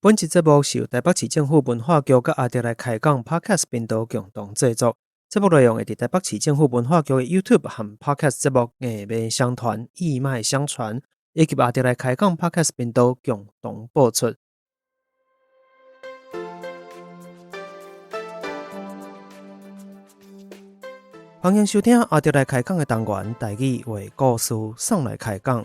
本集節目是由台北市政府文化局佮阿德來開講 Podcast 頻道共同製作。節目內容會佇台北市政府文化局的 YouTube 和 Podcast 節目藝脈相傳、藝脈相傳，以及阿德來開講 Podcast 頻道共同播出。歡迎收聽阿德來開講的單元，台語話故事送來開講。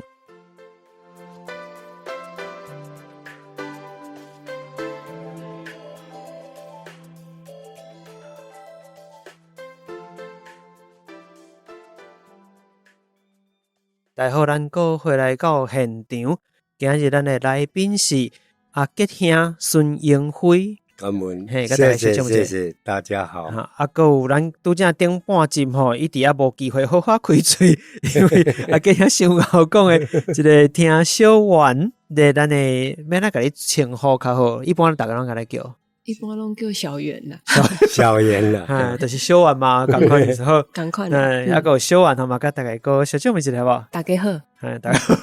大家好，咱閣回來到現場。今日咱的來賓是阿杰兄孫英輝。感恩，謝謝謝謝，大家好。啊，閣有咱拄才頂半集吼，一直猶無機會好好開喙，因為阿杰兄傷𠢕講的，一个聽小圓的，咱的欲按怎共你稱呼較好？一般逐家攏共你叫。一般攏叫小圓啦，小圓啦，哈，就是小圓嘛，仝款是好，仝款。嗯，啊，閣有小圓，好嘛，佮大家閣小姐問一下好無？大家好，嗯，大家好。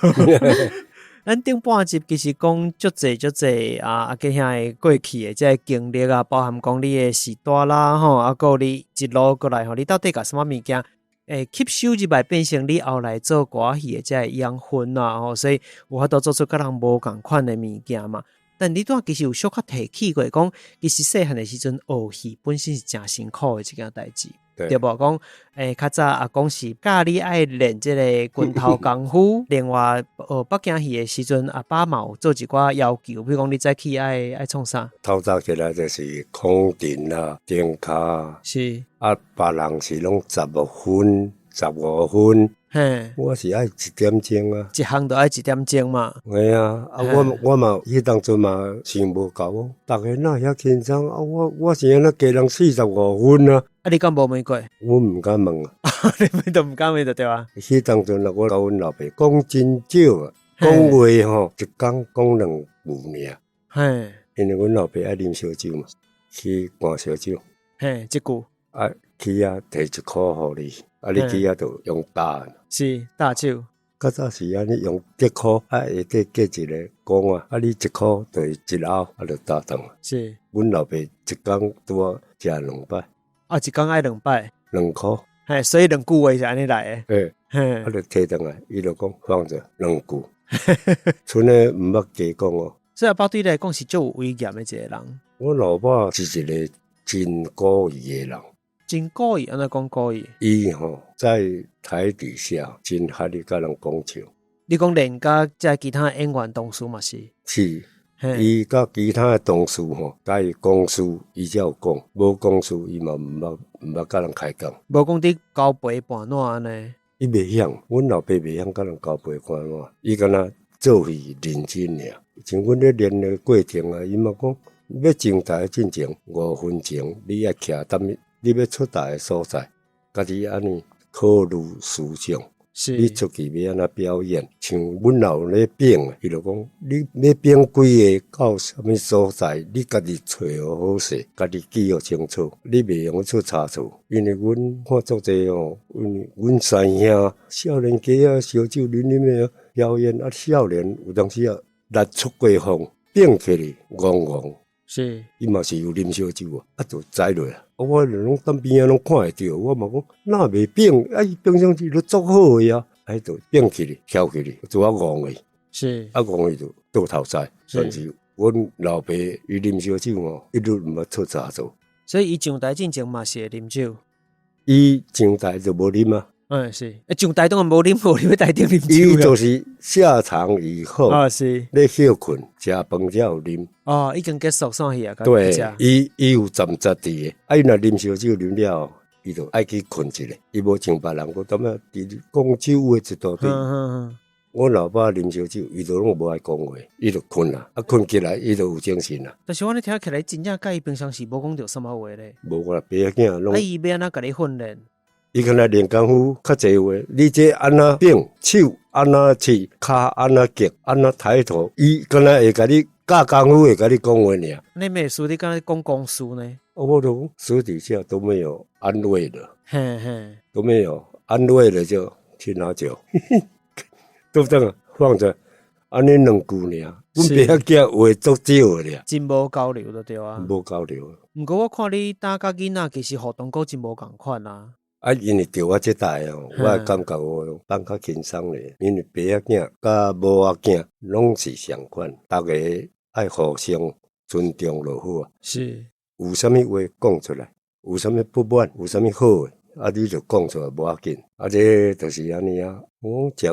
咱頂半集其實講足濟足濟啊，阿杰兄的過去的這个經歷啊，包含講你的序大啦，吼，啊，閣有你一路過來吼，你到底共啥物物件會吸收入來，變成你後來做歌仔戲的這个養分啊，吼，所以有法度做出佮人無仝款的物件嘛。但你拄仔其實有小可提起過，講其實細漢的時陣學戲本身是誠辛苦的一件代誌，對無？講較早阿公是教你愛練這个拳頭功夫，另外學北京戲的時陣，阿爸嘛有做一寡要求，比如講你早起愛創啥？透早起來就是空陣啊，頂跤是啊，別人是攏15分、15分。嘿，我是愛一點鐘啊，一項都愛一點鐘嘛。嘿啊，啊我嘛，彼當陣嘛想無夠，逐家哪遐緊張啊？我是按怎加人45分啊？啊，你敢無問過？我毋敢問啊。你都毋敢問就對啊。彼當陣啊，我佮阮老爸講真少啊，講話吼，一工講兩句爾。嘿，因為阮老爸愛啉燒酒嘛，去灌燒酒。嘿，一句。啊，去遐提一箍予你，啊，你去遐就用打。是打酒。較早是按呢用竹箍，啊下底隔一个管啊，啊你一箍就是一甌，啊就打轉。是。阮老爸一工拄好食兩擺。啊，一工愛兩擺。兩箍。嘿，所以兩句話是按呢來的。嘿。嘿。啊，就提轉來，伊就講放著兩句。賰呢毋捌加講哦。所以阿爸對你來講是足有威嚴的一个人。阮老爸是一个真古意的人。真古意，按怎講古意？伊吼在台底下真合理佮人講笑。你講連佮這其他演員同事嘛是？是，伊佮其他的同事吼，佮伊公司伊才有講，無公司伊嘛毋捌佮人開講。無講佇交陪伴怎按呢？伊袂曉，阮老爸袂曉佮人交陪伴怎，伊敢若做戲認真爾。像阮咧練的過程啊，伊嘛講欲上台進前5分鐘，你愛徛踮物。你欲出台的所在，家己按呢考慮思想，你出去欲按怎表演？像阮老咧變，伊就講你欲變幾个到啥物所在，你家己揣好勢，家己記予清楚，你袂用出差錯。因為阮看足濟哦，因為阮三兄少年家啊，燒酒啉啉的表演啊，少年有當時啊，力出過風，變起來戇戇。是，伊嘛是有啉燒酒啊，啊就栽落啊。我就攏踮邊仔攏看會著，我嘛講哪袂變？啊，伊平常時都足好的啊，啊，就變起來，翹起來，做啊戇的。是，啊戇的就倒頭栽。但是阮老爸伊啉燒酒吼，一律毋捌出差錯。所以伊上台進前嘛是會啉酒。伊上台就無啉啊。嗯，是，上台當然無啉，無啉欲台頂啉酒。伊就是下場以後，啊是，咧歇睏食飯才有啉。哦，已經結束散去啊。對，伊有站站佇的，啊，伊若啉燒酒啉了，伊就愛去睏一下，伊無像別人閣踮遐佇講酒話一大堆。我老爸啉燒酒，伊就攏無愛講話，伊就睏啦，啊睏起來，伊就有精神啦。但是我咧聽起來，真正佮伊平常時無講著啥物話咧。無啦，爸仔囝攏。啊，伊欲按怎共你訓練？伊敢若練功夫較濟話，你這按怎變手，按怎試，跤按怎夾，按怎抬頭，伊敢若會共你教功夫，會共你講話爾。你咩事？你敢若講公事呢？我都私底下都沒有安慰的，嘿嘿，都沒有安慰的就去拿酒，對不對？放著，按呢兩句爾，阮爸仔囝話足少的爾，真無交流就對啊，無交流。毋過我看你膽佮囡仔其實互動閣真無仝款啊。啊，因為著我這代哦，我會感覺我放較輕鬆咧，因為爸仔囝佮某仔囝攏是相款，逐个愛互相尊重就好啊。有啥物話講出來，有啥物不滿，有啥物好的，啊，你就講出來無要緊。啊，這就是按呢啊。我講食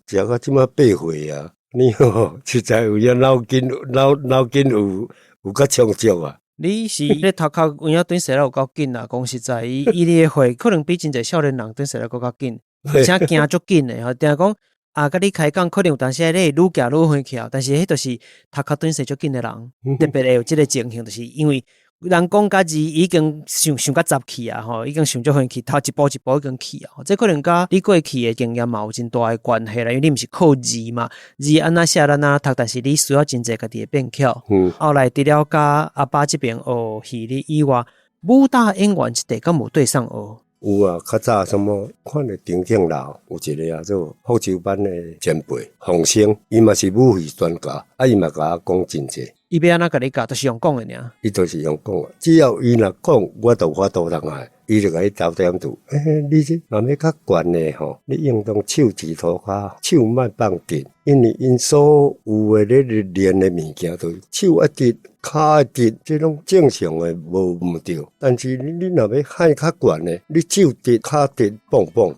甲食甲這馬8歲啊，你吼實在有影腦筋腦筋有較充足啊。你是咧頭殼有影轉勢了有夠緊啊！講實在，伊你的歲可能比真濟少年人轉勢了閣較緊，而且行足緊的吼。定講啊，佮你開講可能有當時你會愈行愈遠去啊，但是彼就是頭殼轉勢足緊的人，特別會有這个情形，就是因為人講佮字已經想想較雜去啊，吼，已經想足遠去，頭一步一步已經去啊。這可能佮你過去的經驗嘛有真大的關係啦，因為你毋是靠字嘛，字按怎寫咱按怎讀，但是你需要真濟家己的變巧。後來除了佮阿爸這邊學戲哩以外，武打演員這塊敢無對上學？有啊，較早什麼看著張敬老有一个啊做福州班的前輩洪生，伊嘛是武戲專家，啊伊嘛共我講真濟。伊欲按怎共你教，就是用講的爾。伊就是用講的，只要伊若講，我就有法度通愛。伊就共你調點住，欸，你這若欲較懸的吼，你應當手佇塗跤，手莫放直，因為𪜶所有的咧練的物件，就是手愛直，跤愛直，這攏正常的無毋對。但是你若欲喊較懸的，你手直，跤直，放放。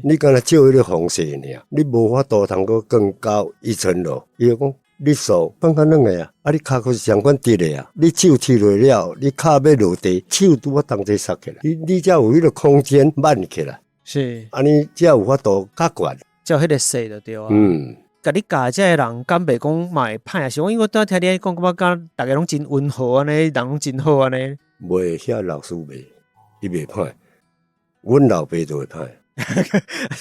你敢若照彼个方式爾，你無法度通閣更高一層樓。伊就講，你手放較軟的啊，啊你跤閣是相款直的啊，你手提落了，你跤欲落地，手拄仔同齊捒起來，你才有彼个空間挽起來。按呢才有法度較懸。才有彼个勢就對啊。共你教這个人，敢袂講嘛會歹啊？是講因為我拄仔聽你講，感覺敢逐个攏真溫和按呢，人攏真好按呢。袂，遐老師袂，伊袂歹。阮老爸就會歹。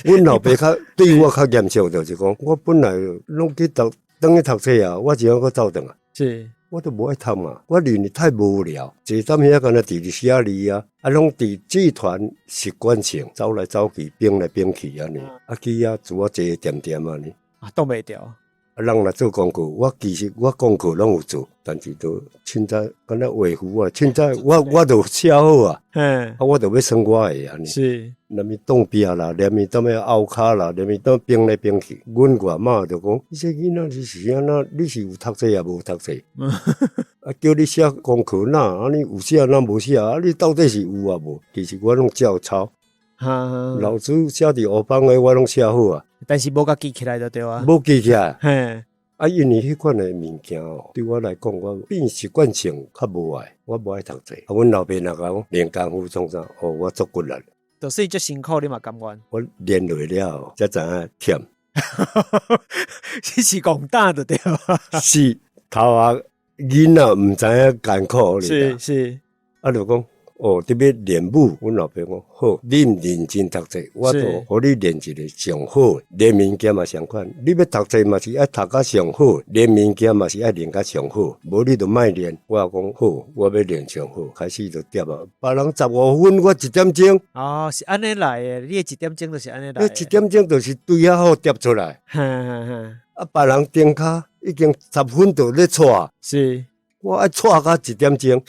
阮老爸較對我較嚴肅，就是講我本來攏去讀。轉去讀冊啊，我一樣閣走轉來。我都無愛讀嘛，我認為太無聊，坐踮遐敢若佇咧寫字啊，啊，攏佇劇團習慣性走來走去，變來變去按呢，啊去遐自我坐恬恬按呢。啊，擋袂牢。啊，人若做功課，我其實我功課攏有做，但是都凊彩敢若畫符啊，凊彩我都寫好啊，啊，我就欲耍我的按呢。連伊擋壁啦，連伊踮遐拗跤啦，連伊踮變來變去。阮外媽就講：你這囡仔你是按怎？你是有讀冊抑無讀冊？啊，叫你寫功課哪按呢有寫哪無寫？啊，你到底是有抑無？其實我攏照抄。老師寫佇黑板的，我攏寫好啊。但是無共記起來就對啊。無記起來。啊，因為彼款的物件哦，對我來講，我變習慣性較無愛，我無愛讀冊。啊，阮老爸若共講練功夫創啥？哦，我足骨力。就是足辛苦，你嘛甘願。我練落了後，才知影忝。這是戇膽就對啊。是頭仔囡仔毋知影艱苦。啊，就講哦，特別練武，阮老爸講好，你毋認真讀冊，我就予你練一个上好的。練物件嘛相款，你欲讀冊嘛是愛讀甲上好，練物件嘛是愛練甲上好，無你就莫練。我講好，我欲練上好，開始就疊啊。別人15分，我一點鐘。哦，是按呢來的，你的一點鐘就是按呢來的。一點鐘就是對遐好疊出來。啊，別人頂跤已經10分就咧掣。我愛掣到一點鐘。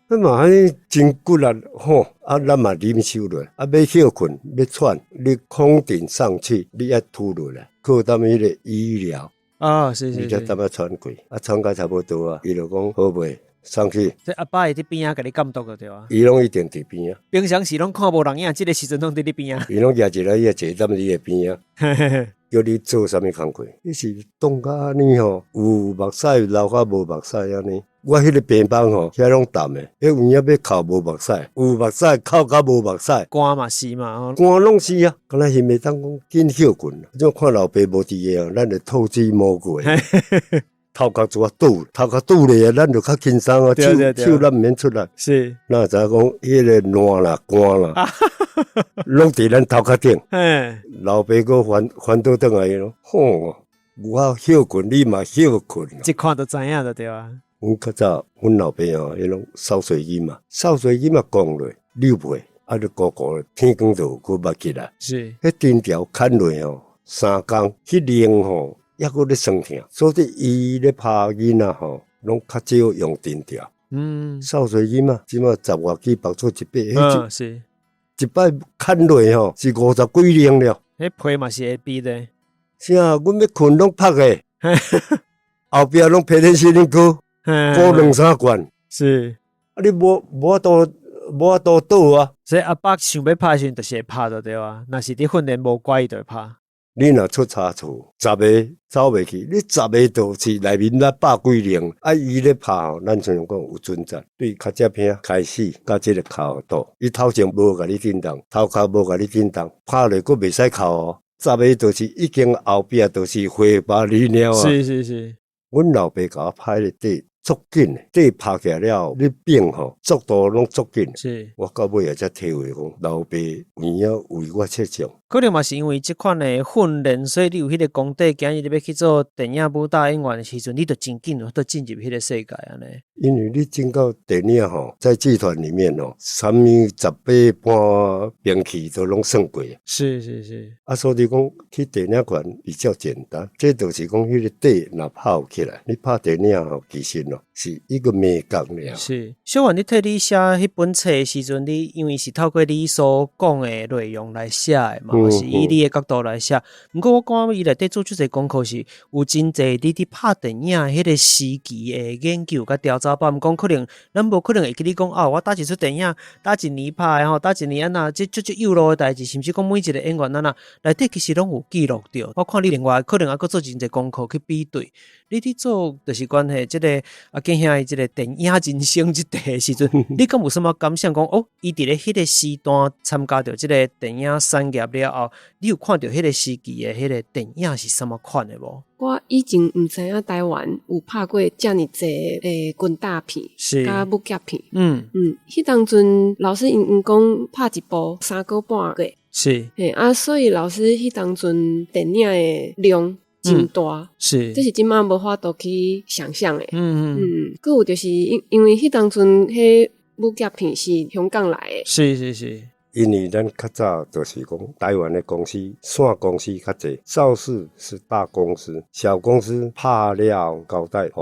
彼嘛按呢真骨力吼，啊，咱嘛忍受落，啊，欲歇睏，欲喘，你空頂上去，你愛吐落來，靠踮彼个醫療。你才淡仔喘氣，啊，喘甲差不多啊，伊就講好未，上去。這阿爸會佇邊仔共你監督就對啊。伊攏一定佇邊仔。平常時攏看無人影，這个時陣攏佇你邊仔。伊攏舉一个，伊會坐踮你的邊仔。叫你做啥物工課？你是當甲按呢吼，有目屎流甲無目屎按呢。我彼个病房吼，遐攏澹的，彼有影欲哭無目屎，有目屎哭甲無目屎，肝嘛是嘛吼，肝攏是啊。敢若彼袂當講緊歇睏，這看老爸無佇个，咱就透支魔鬼，頭殼就啊拄，頭殼拄咧，咱就較輕鬆啊，手手咱毋免出力。哪會知影講彼个爛啦、肝啦，攏佇咱頭殼頂。老爸閣翻翻倒轉來咯，吼，我歇睏，你嘛歇睏。一看就知影就對啊。阮較早，阮老爸哦，彼種掃水機嘛，掃水機嘛降落溜袂，啊，就糊糊天光就閣捌起來。彼藤條牽落哦，3工，彼龍吼，抑閣咧酸疼，所以伊咧拍囡仔吼，攏較少用藤條。掃帚囡仔，這馬十外支縛做一把，一擺砍落吼是50幾兩了。彼皮嘛是會變的。啥？阮欲睏攏曝的，後壁攏皮電視恁哥，敷兩三罐。啊，你無法度倒啊。所以阿爸想欲拍的時陣，就是會拍就對啊。若是佇訓練無乖，伊就會拍。你若出差錯，十个走袂去，你十个就是內面才百幾兩。啊，伊咧拍吼，咱像講有準則，對跤脊片開始，佮這个跤肚，伊頭前無共你震動，頭殼無共你震動，拍落閣袂使哭哦。十个就是已經後壁就是血巴哩了啊。阮老爸共我拍彼个底足緊的，底拍起來了後，你變吼速度攏足緊。我到尾仔才體會講，老爸有影為我設想。可能嘛是因為這款的訓練，所以你有彼个功底，今日你欲去做電影武打演員的時陣，你就真緊有進入彼个世界按呢。因為你進到電影吼，在劇團裡面吼，啥物十八般兵器都攏算過。啊，所以講去電影館比較簡單，這就是講彼个底若拍起來，你拍電影吼，其實哦是一個美感爾。是，小元，你替你寫彼本冊的時陣，你因為是透過你所講的內容來寫的嘛，是以你的角度來寫。毋過我感覺伊內底做足濟功課是有真濟你佇拍電影彼个時期的研究佮調查，包含講可能咱無可能會記你講哦，我搭一齣電影，搭一年拍的吼，搭一年按怎，這足足幼路的代誌，甚至講每一個演員按怎，內底其實攏有記錄著。我看你另外可能猶閣做真濟功課去比對。你佇做就是關係這个阿健兄的這个電影人生這塊的時陣，你敢有啥物感想講？哦，伊佇咧彼个時段參加著這个電影產業了後，你有看著彼个時期的彼个電影是啥物款的無？我以前毋知影台灣有拍過遮爾濟的軍打片，佮武俠片。彼當陣老師𪜶講拍一部3個半月。嘿，啊，所以老師彼當陣電影的量真大。這是這馬無法度去想像的。閣有就是因為彼當陣彼武俠片是香港來的。因為咱較早就是講台灣的公司，線公司較濟，邵氏是大公司，小公司拍了交代，予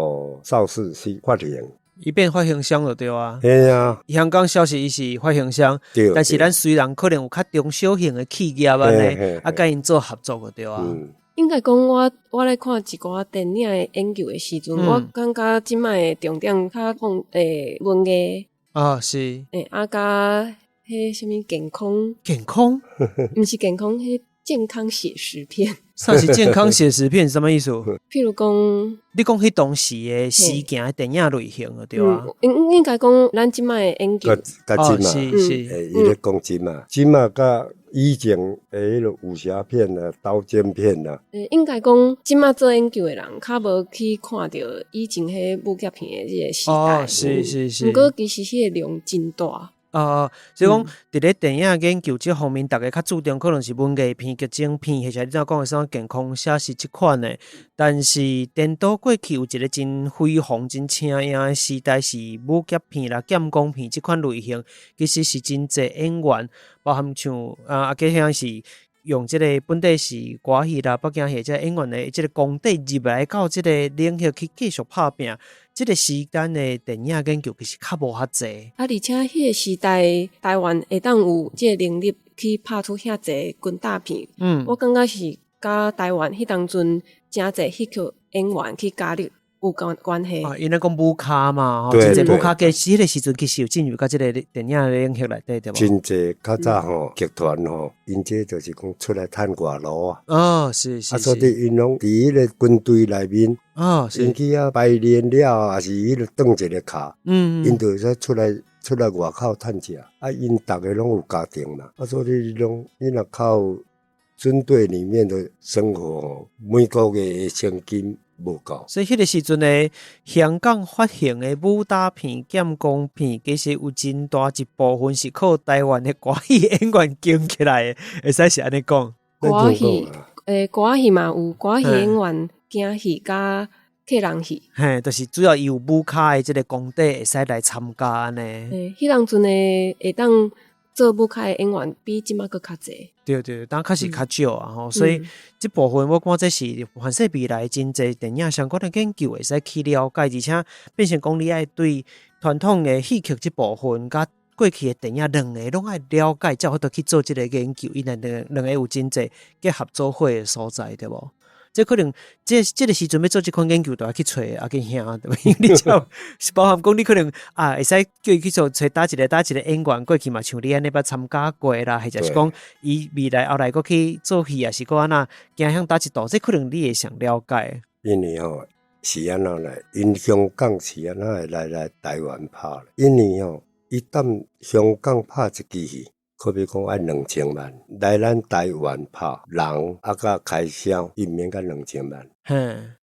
邵氏去發行。伊變發行商就對啊。嘿啊。香港邵氏伊是發行商，但是咱雖然可能有較中小型的企業按呢，啊，佮𪜶做合作就對啊。應該講我咧看一寡電影的研究的時陣，我感覺這擺的重點較放文藝。啊，佮彼啥物健康？健康？毋是健康，彼健康寫實片。啥是健康寫實片？啥物意思？譬如講，你講彼當時的時行的電影類型就對啊。應該講咱這擺的研究。佮這馬，伊咧講這馬，這馬佮以前的彼个武俠片啊、刀劍片啊。應該講這馬做研究的人較無去看著以前彼武俠片的這个時代。毋過其實彼个量真大。哦，所以講，佇咧電影研究這方面，逐家較注重可能是文藝片、劇情片，或者你怎講的啥健康寫實這款的。但是顛倒過去有一个真輝煌、真青穎的時代，是武俠片啦、劍功片這款類型，其實是真濟演員，包含像啊阿杰兄是用這个本地是歌戲啦、北京戲這个演員的這个功底入來到這个領域去繼續拍拚。這個時間的電影研究其實較無遐濟。啊，而且彼個時代，台灣會當有這個能力去拍出遐濟軍打片。我感覺是佮台灣彼當陣誠濟戲曲演員去加入有關係。啊，因為講武跤嘛，吼，真濟武跤其實彼個時陣其實有進入到這個電影領域內底，對無？真濟較早吼，劇團吼，𪜶這就是講出來趁外勞啊。啊，所以𪜶攏佇彼个軍隊內面。𪜶去遐排練了，抑是彼个轉一个跤，𪜶就會使出來外口趁食。啊，𪜶逐个攏有家庭嘛，啊，所以攏你若靠軍隊裡面的生活吼，每個月的薪金無夠。所以彼个時陣的香港發行的武打片、劍功片，其實有真大一部分是靠台灣的歌戲演員撐起來的，會使是按呢講。歌戲，歌戲嘛有歌戲演員、京戲佮客人戲。嘿，就是主要伊有武跤的這个功底，會使來參加按呢。彼當陣的會當做武跤的演員比這馬閣較濟。對對，當確實較少啊吼，所以這部分我感覺這是凡勢未來真濟電影相關的研究會使去了解，而且變成講你愛對傳統的戲曲這部分，佮過去的電影兩個攏愛了解，才有法度去做這個研究。因為兩個有真濟結合做伙的所在，對無？這可能這個時陣欲做這款研究，就愛去揣阿吉兄，對無？你才是包含講，你可能啊，會使叫伊去做揣佗一個演員過去嘛，像你按呢捌參加過啦，或者是講伊未來後來閣去做戲，抑是閣按怎行向佗一道，這可能你會上了解。因為吼是按怎咧？𪜶香港是按怎會來台灣拍？因為吼，伊踮香港拍一支戲，可比講愛2000萬，來咱台灣拍人啊，佮開銷，伊毋免甲兩千萬，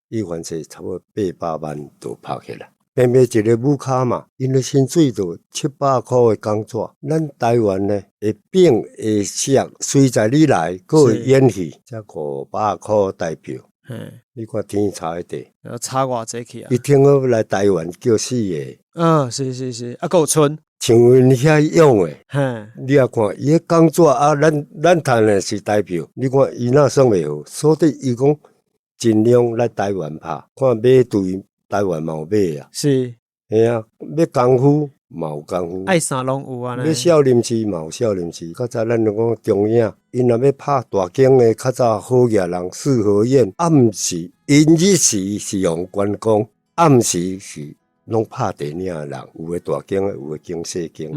伊凡勢差不多800萬就拍起來。偏偏一個武跤嘛，𪜶的薪水就七百箍的工紙，咱台灣呢會變會色，隨在你來，閣會演戲，才500箍台票。你看天差地，差偌濟去啊！伊聽講來台灣叫四個，嗯，是是是，啊，閣有賰。像𪜶遐養的，你也看伊彼工紙啊，咱趁的是台票，你看伊若算袂好，所以伊講盡量來台灣拍，看馬隊台灣嘛有馬啊，嘿啊，欲功夫嘛有功夫，愛啥攏有啊。欲少林寺嘛有少林寺，較早咱就講中影，𪜶若欲拍大間的，較早好額人四合院，暗時𪜶日時是用觀光，暗時是攏拍電影的人，有的大間的，有的間細間，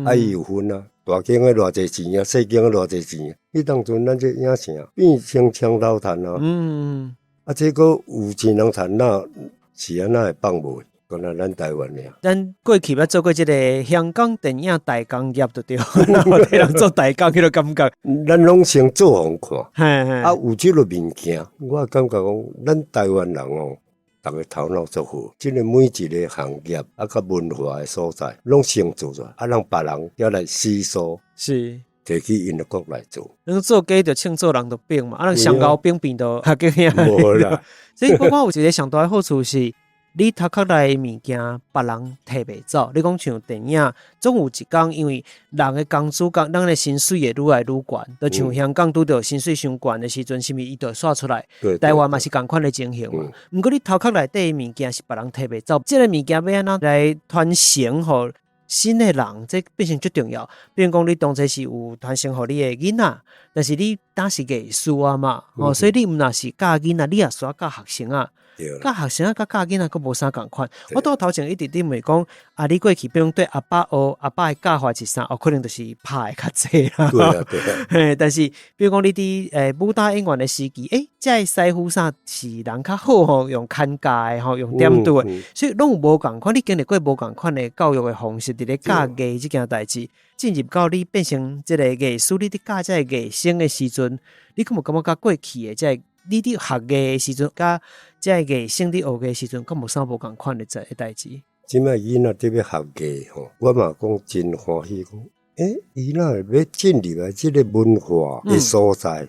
啊伊有分啊，大間的偌濟錢啊，細間的偌濟錢。彼當陣咱這影城變成槍頭趁啊，啊這閣有錢人趁，那是按怎會放無？敢若咱台灣爾。咱過去捌做過這個香港電影代工業就對，替人做代工彼個感覺。咱攏先做予看，啊有這個物件，我感覺講咱台灣人哦，逐个頭腦足好，這個每一個行業啊，佮文化的所在，攏先做出來，啊，讓別人猶來吸收，提去𪜶的國內做。咱做雞就穿做人就變嘛，啊，咱上高變變就較激無啦。所以我看有一個上大的好處是，你頭殼內的物件，別人提袂走。你講像電影，總有一工，因為人的工資、人的薪水會愈來愈懸，就像香港拄著薪水傷懸的時陣，是毋是伊就煞出來？台灣嘛是仝款的情形嘛。毋過你頭殼內底的物件是別人提袂走，這個物件欲按怎來傳承予新的人，這變成足重要。比如講，你當初是有傳承予你的囡仔，但是你當時藝師啊嘛，哦，所以你毋若是教囡仔，你也需要教學生啊。教學生啊，佮教囡仔閣無啥仝款。我拄頭前一直咧問講，啊，你過去比如對阿爸學，阿爸的教法是啥？哦，可能就是拍的較濟啦。對啊，對啊。嘿，但是比如講你佇武打演員的時期，欸，這个師傅啥是人較好吼，用牽教的吼，用點拄的，所以攏有無仝款。你經歷過無仝款的教育的方式，佇咧教藝這件代誌，進入到你變成這個藝師，你佇教這个藝生的時陣，你敢有感覺佮過去的這個你佇學藝的時陣，佮這個藝生佇學藝的時陣，敢無啥無仝款的這個代誌？這擺囡仔佇欲學藝吼，我嘛講真歡喜講，欸，伊哪會欲進入來這個文化的所在？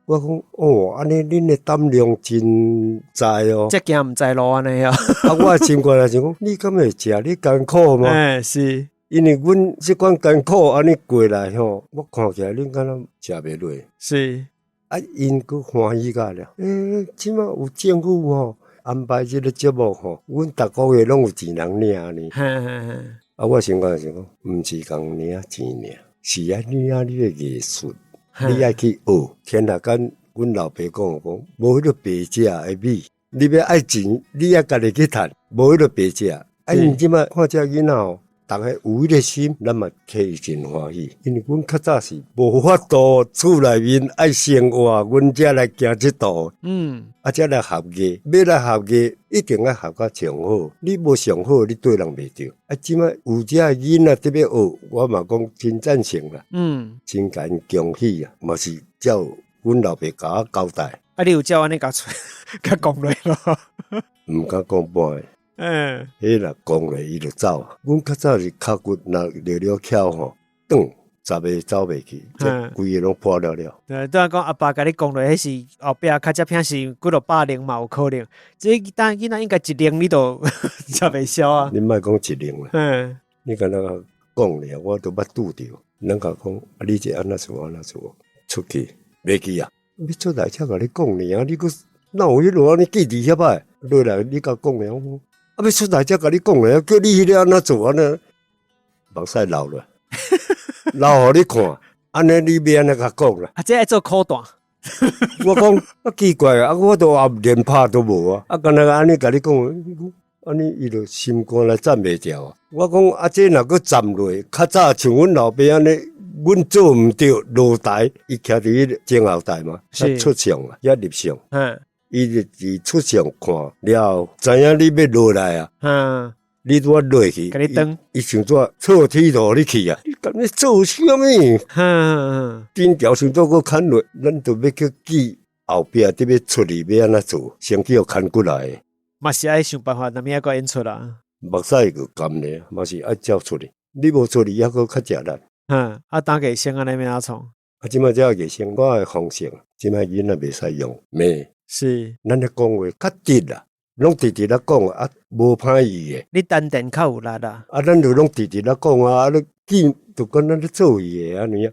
我講哦，按呢恁的膽量真大哦。這驚毋知路按呢啊？啊，我的心肝內想講，你敢會食？你艱苦嗎？欸，是。因為阮這款艱苦按呢過來吼，我看起來恁敢若食袂落。啊，𪜶閣歡喜甲了。欸，這擺有政府吼安排這個節目吼，阮逐個月攏有錢人領呢。啊，我心肝想講，毋是共領錢爾，是愛領你的藝術，你愛去學。天下間，阮老爸講講，無彼個白食的米，你欲愛錢，你愛家己去趁，無彼個白食。啊，𪜶這擺看這囡仔吼，逐个有彼個心，咱嘛替伊真歡喜。因為阮較早是無法度，厝內面愛生活，阮才來行這道。啊，才來學藝，欲來學藝，一定愛學甲上好。你無上好，你對人袂著。啊，這擺有這个囡仔特別學，我嘛講真贊成啦。真共𪜶恭喜啊，嘛是照阮老爸共我交代。啊，你有照按呢共揣，共講落無？毋敢講半个。彼若講落，伊就走。阮較早是跤骨若了了翹吼，斷十个走袂去，這規个攏破了了。對，對我講阿爸共你講落，彼是後壁較才偏是幾落百零嘛有可能。這當囡仔應該一零你都食袂消啊。你莫講一零啦。你敢若講爾，我都捌拄著。人共講，啊，你這按怎做按怎做？出去袂記啊，欲出來才共你講爾，你閣哪有彼落按呢記佇遐歹？落來你共講爾，啊欲出來才共你講爾，叫你彼个按怎做按呢？目屎流落，流予你看，按呢你欲按怎共講啦？啊，這愛做苦段。我講啊奇怪啊，我都也連拍都無啊，啊，敢若按呢共你講，按呢伊就心肝來攢袂牢啊。我講啊，這若閣站落，較早像阮老爸按呢，阮做毋著落台，伊徛佇彼个前後台嘛，出相啊，遐翕相。伊就佇出相看了後，知影你欲落來啊。你拄仔落去，共你轉伊想怎錯鐵路你去啊？你敢咧做啥物？頂條想怎閣牽落，咱就欲去記後壁佇欲出去欲按怎做，先去予牽過來。嘛是愛想辦法，啥物愛閣演出啦。目屎閣乾咧，嘛是愛照出去。你無出去，猶閣較食力。啊，當藝生按呢欲按怎創？啊，這擺這藝生，我的方式，這擺囡仔袂使用罵。咱咧講話較直啦，攏直直咧講啊，無歹意的。你丹田較有力啦。啊，咱就攏直直咧講啊，啊，你見就敢若咧做戲的按呢。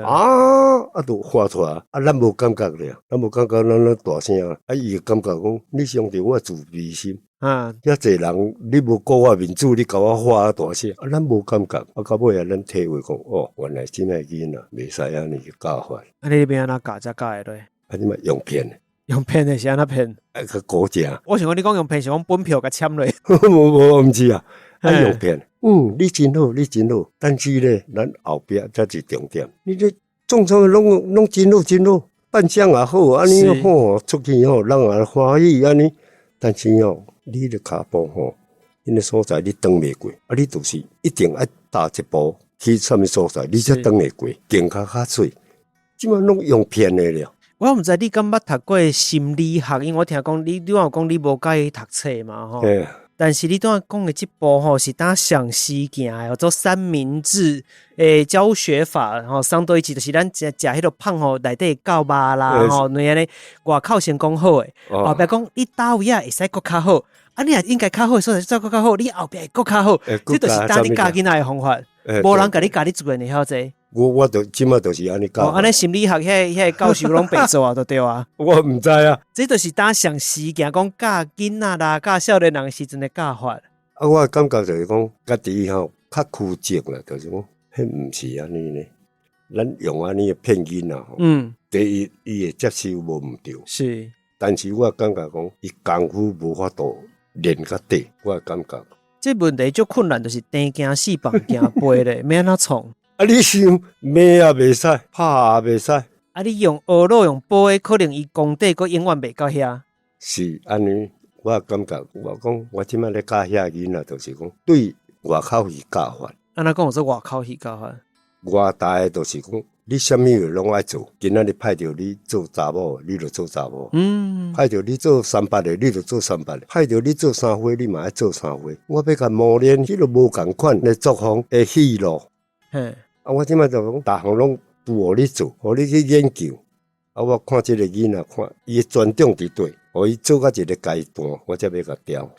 啊，啊，就發出來，啊，咱無感覺咧，咱無感覺，咱咧大聲，啊，伊會感覺講你傷著我自卑心。遐濟人，你無顧我面子，你共我喊大聲，啊，咱無感覺，啊，到尾啊，咱體會講，哦，原來這擺囡仔袂使按呢去教法。啊，你欲按怎教才教會落？啊，你嘛用騙的。用騙的是按怎騙？啊，較古正。我想講，你講用騙是講本票共簽落。無無，毋是啊，啊用騙。嗯，你真好，你真好。但是咧，咱後壁才是重點。你這創啥攏攏真好，真好，扮相也好，按呢吼出去吼，人也歡喜按呢。但是吼，你的跤步吼，彼个所在你轉袂過，啊，你就是一定愛踏一步去啥物所在，你才轉會過，更較較媠。這擺攏用騙的了。我毋知你敢捌讀過心理學，因為我聽講你，你有講你無佮意讀冊嘛吼。但是你拄仔講的這部吼是當上時行的，做三明治的教學法吼，三對一就是咱食食彼个胖吼，內底夠肉啦吼，兩按呢外口先講好的，後壁講你佗位仔會使閣較好，啊，你若應該較好的所在再閣較好，你後壁會閣較好，這就是當你教囡仔的方法，無人共你教，你自然會曉這。我就這擺就是按呢教。按呢心理學彼个教授攏白做啊，就對啊。我毋知啊。這就是當上時行講教囡仔啦，教少年人的時陣的教法。啊，我的感覺就是講，家己吼較虛靜啦，就是講，彼毋是按呢呢。咱用按呢騙囡仔吼，第一，伊會接受無毋對。但是我感覺講，伊功夫無法度練較底，我的感覺。這問題足困難，就是甜驚死棒驚飛咧，欲按怎創？啊！你想罵也袂使，拍也袂使。啊！你用學路用補的，可能伊功底閣永遠袂到遐。是按呢，我感覺我講，我這擺咧教遐囡仔，就是講對外口戲教法。按怎講有做外口戲教法？外大就是講，你啥物攏愛做。今仔日派著你做查某，你就做查某。派著你做三八的，你就做三八的；派著你做三花，你嘛愛做三花。我欲共磨練彼个無仝款的作風的戲路。啊！我這擺就講，逐項攏都予你做，予你去研究。啊！我看這個囡仔，看伊的專長佇佗，予伊做到一個階段，我才欲共調。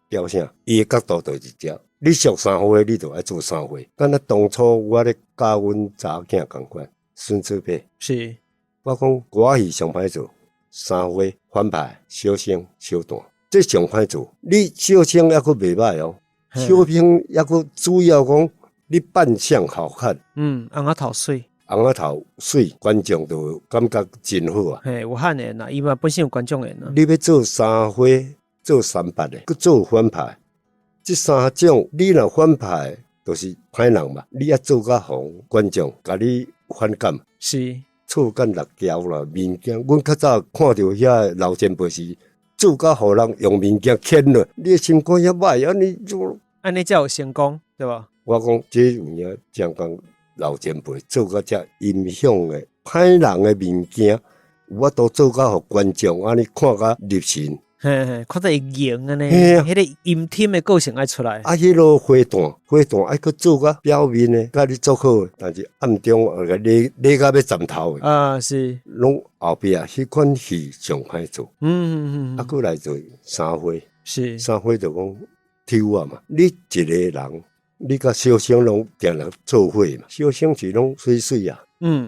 調啥？伊的角度就是這。你屬三花，你就愛做三花。敢若當初我咧教阮查某囝仝款，孫子輩。我講歌仔戲上歹做，三花、反派、小生、小旦，這上歹做。你小生猶閣袂歹哦，小生猶閣主要講。你扮相好看，尪仔頭媠，尪仔頭媠，觀眾就感覺真好啊。嘿，有罕緣啦，伊嘛本身有觀眾緣啊。你欲做三花、做三八的，閣做反派，這三種你若反派，就是歹人嘛。你愛做較予觀眾共你反感。錯感六橋啦，物件，阮較早看著遐老前輩是做甲予人用物件牽落，你的心肝遐歹，按呢做，按呢才有成功，對無？我講這有影正講老前輩做甲遮音響的歹人的物件，有法度做甲予觀眾按呢看甲入神。嘿嘿，看得會凝按呢，彼个陰天的個性愛出來。啊，彼个花旦，花旦愛閣做甲表面的，共你足好，但是暗中共你咧甲欲斬頭的。啊，是。攏後壁彼款戲上歹做。啊，閣來做三花。三花就講抽啊嘛，你一個人。你佮小生攏定定做伙嘛？小生是攏媠媠啊，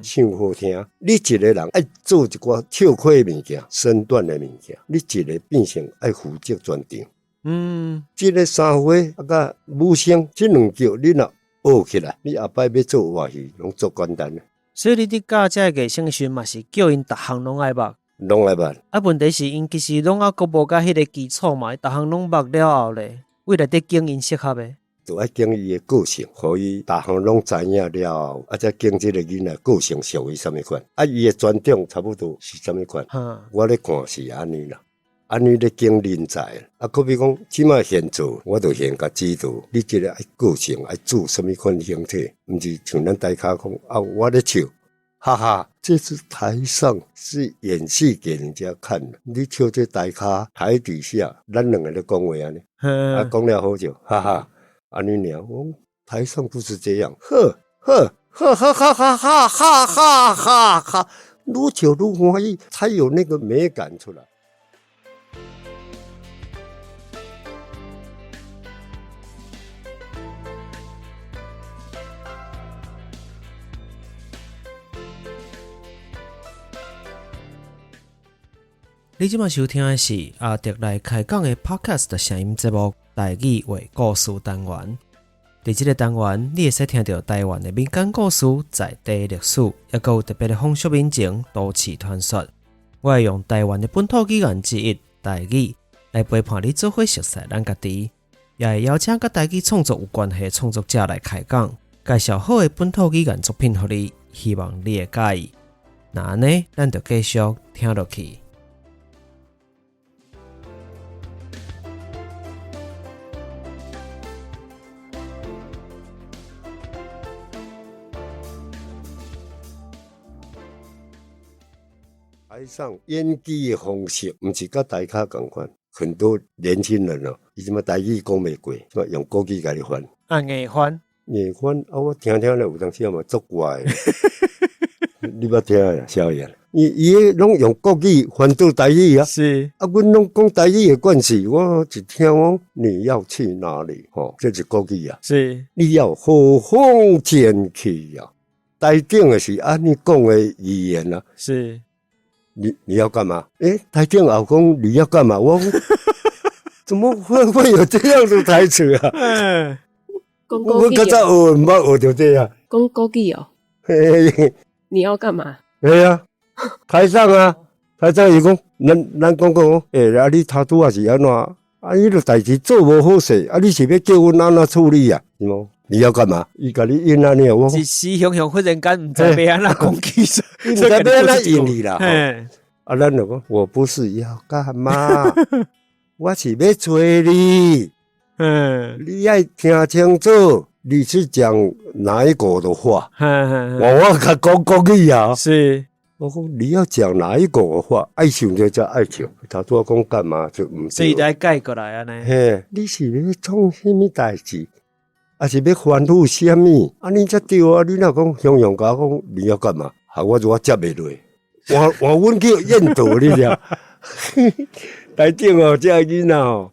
唱好聽。你一個人愛做一寡笑詼的物件、身段的物件，你一個變成愛負責全場。這個三花啊，佮武生這兩腳，你若學起來，你後擺欲做活戲，攏足簡單。所以你佇教這個藝生時，嘛是叫𪜶逐項攏愛捌。攏愛捌。啊，問題是𪜶其實攏猶閣無佮彼個基礎嘛，逐項攏捌了後咧，未來佇經營適合的。就愛揀伊的個性，予伊逐項攏知影了後，啊，才揀這個囡仔個性屬於啥物款，啊，伊的專長差不多是啥物款。我咧看是按呢啦，按呢咧揀人才。啊，閣比講，這馬現做，我就現共指導，你這個愛個性愛做啥物款形體，毋是像咱台跤講啊，我咧笑，哈哈，這是台上是演戲給人家看的。你笑這台跤台底下，咱兩個咧講話按呢，啊，講了好久，哈哈。按呢爾，我台上不是這樣，呵呵呵呵哈哈哈哈哈哈哈，愈笑愈歡喜，才有那個美感出來。你這馬收聽的是阿德來開講的 Podcast 聲音節目。台語話故事單元，佇這個單元，你會使聽著台灣的民間故事、在地歷史，抑閣有特別的風俗民情、都市傳說。我會用台灣的本土語言之一台語來陪伴你做伙熟悉咱家己，也會邀請佮台語創作有關係的創作者來開講，介紹好的本土語言作品予你，希望你會佮意。那按呢，咱就繼續聽落去。台上演技的方式，毋是佮台跤仝款。很多年輕人哦，伊這馬台語講袂過，這馬用國語共你翻。啊，硬翻。硬翻啊！我聽聽咧，有當時嘛足怪的。你捌聽啊，小燕？伊伊攏用國語翻做台語啊。是。啊，阮攏講台語的關係，我一聽我你要去哪裡？吼，這是國語啊。是。你要何方前去啊？台頂的是按呢講的語言啊。是。你要幹嘛？欸，台頂老公你要幹嘛？我怎麼會有這樣的台詞啊？我較早學毋捌學著這樣。講國語哦。你要幹嘛？對啊，台上啊，台上伊講，咱講講，欸，啊你頭拄仔是按怎？啊，你個代誌做無好勢，啊你是欲叫阮按怎處理啊？是無？你要幹嘛？伊共你應按呢？我一時雄雄忽然間毋知欲按怎講起，毋知欲按怎應你啦。啊，咱就講，我不是要幹嘛，我是欲揣你。你愛聽清楚，你是講哪一國的話？我較講國語啊。是，我講你要講哪一國的話，愛想就才愛笑。頭拄仔講幹嘛就毋對。所以才改過來按呢。嘿，你是欲創啥物代誌？還是欲煩惱啥物？按呢才對啊！你若講雄雄共我講你要幹嘛？啊，我就我接袂落，換阮叫怨道你知？台頂哦，這个囡仔哦，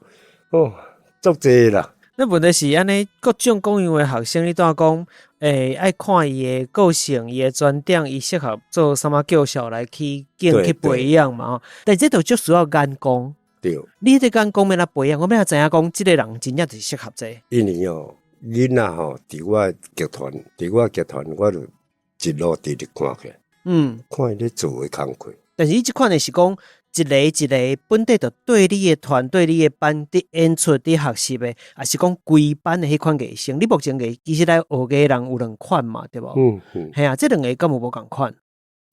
哦，足濟啦。那問題是按呢，各種各樣的學生，你拄仔講，愛看伊的個性，伊的專長，伊適合做啥物教授來去揀去培養嘛吼。但這就足需要眼光。對。你彼個眼光欲按怎培養？我欲按怎知影講，這個人真正就是適合這個？因為哦，囡仔吼，佇我劇團，佇我劇團，我就一路直直看起來，看伊咧做的工課。但是伊這款的是講，一个一个本底就對你的團隊、你的班佇演出、佇學習的，抑是講規班的彼款藝生。你目前藝其實來學藝人有兩款嘛，對無？嘿啊，這兩个敢有無仝款？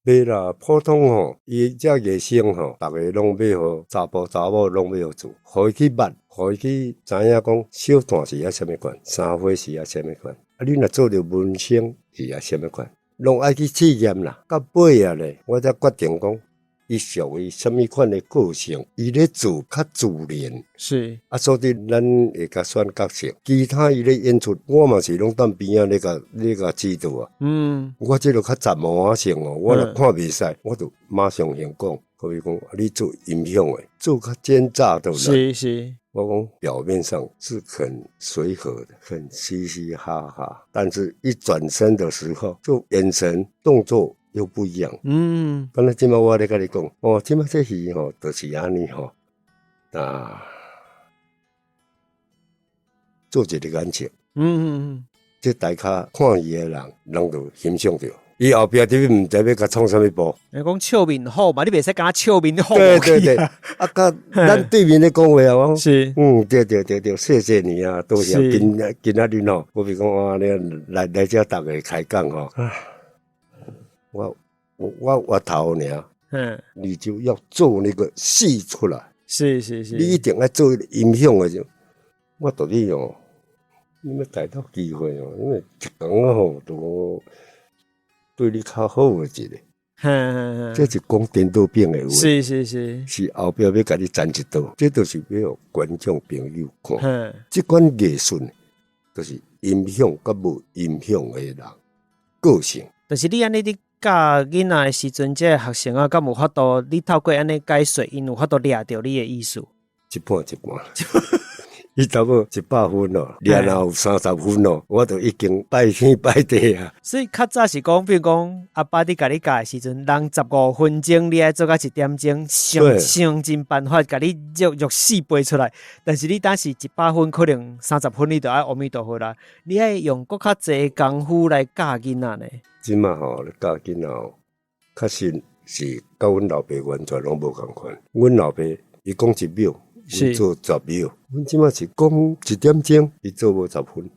袂啦，普通吼，伊這藝生吼，逐个攏欲予查埔查某攏欲予做，予伊去捌，予伊去知影講小旦是愛啥物款，三花是愛啥物款，啊，你若做著文生是愛啥物款，攏愛去試驗啦。到尾啊咧，我才決定講，伊屬於啥物款的個性，伊咧做較自然。是。啊，所以咱會共選角色，其他伊咧演出，我嘛是攏踮邊仔咧共指導啊。我這个較雜毛仔性哦，我若看袂使，我就馬上先講，可比講，你做音響的，做較奸詐的。是是。我講表面上是很隨和的，很嘻嘻哈哈，但是一轉身的時候，就眼神動作又不一樣。敢若這馬我咧共你講，哦，這馬這戲吼，就是按呢吼，啊，做一個眼色。這台跤看伊的人，攏就欣賞著。伊後壁佇毋知欲共創啥物步。你講笑面虎嘛，你袂使敢笑面虎。對對對，啊，佮咱對面咧講話啊，我嗯，對對對對，謝謝你啊，多謝今今仔日吼，我比如講啊，你來來遮逐个開講吼，我我我頭爾，你就要做那個戲出來，你一定愛做音響的就，我到底哦，你欲逮到機會哦，因為一工吼都對你較好的一個，這是講顛倒反的話，是後壁欲共你攢一刀，這就是欲予觀眾朋友看，這款藝術就是音響佮無音響的人個性。但是你按呢佇教囡仔的時陣，這個學生啊，敢有法度？你透過按呢解說，𪜶有法度掠著你的意思？一半一半。伊差不多100分咯，掠若有30分咯，我就已經拜天拜地啊。所以較早是講，比如講阿爸佇共你教的時陣，人15分鐘，你愛做到一點鐘，想想盡辦法共你肉肉死背出來。但是你當時100分，可能30分，你就愛阿彌陀佛啦。你愛用閣較濟功夫來教囡仔呢？這馬吼，教囡仔吼，確實是佮阮老爸完全攏無仝款。阮老爸伊講1秒，阮做10秒。阮這馬是講一點鐘，伊做無10分。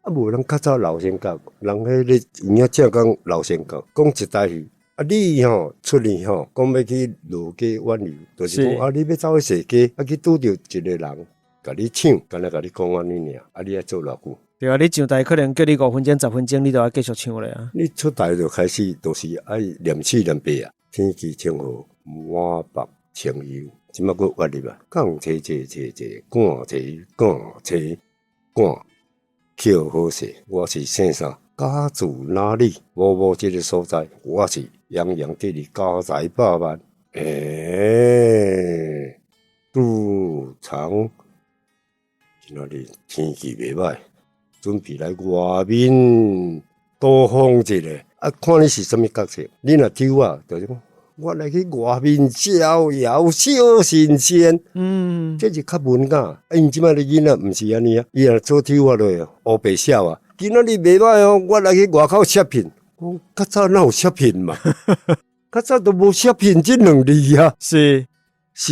啊，無人較早老先教，人彼咧有影正講老先教，講一台戲，啊你吼出去吼，講欲去羅家玩遊，就是講啊你欲走去踅街，啊去拄著一個人，共你搶，敢若共你講按呢爾，啊你愛做偌久？對啊，你上台可能叫你5分鐘、10分鐘，你就愛繼續唱咧啊。你出台就開始就是愛念四念八啊，天氣晴和，滿目清幽。這馬閣越入啊，降車車車車，趕車趕車趕，捡好勢。我是姓啥？家住哪裡？某某這個所在，我是洋洋得意，家財百萬。欸，賭場今仔日天氣袂䆀，準備來外面多風一下。啊，看你是啥物角色。你若抽我，就是講我來去外面逍遙小神仙。這是較文雅。啊，𪜶這擺的囡仔毋是按呢啊，伊若做抽我落，烏白痟啊。今仔日袂䆀哦，我來去外口 shopping。我較早哪有 shopping 嘛？較早都無 shopping 這兩字啊。是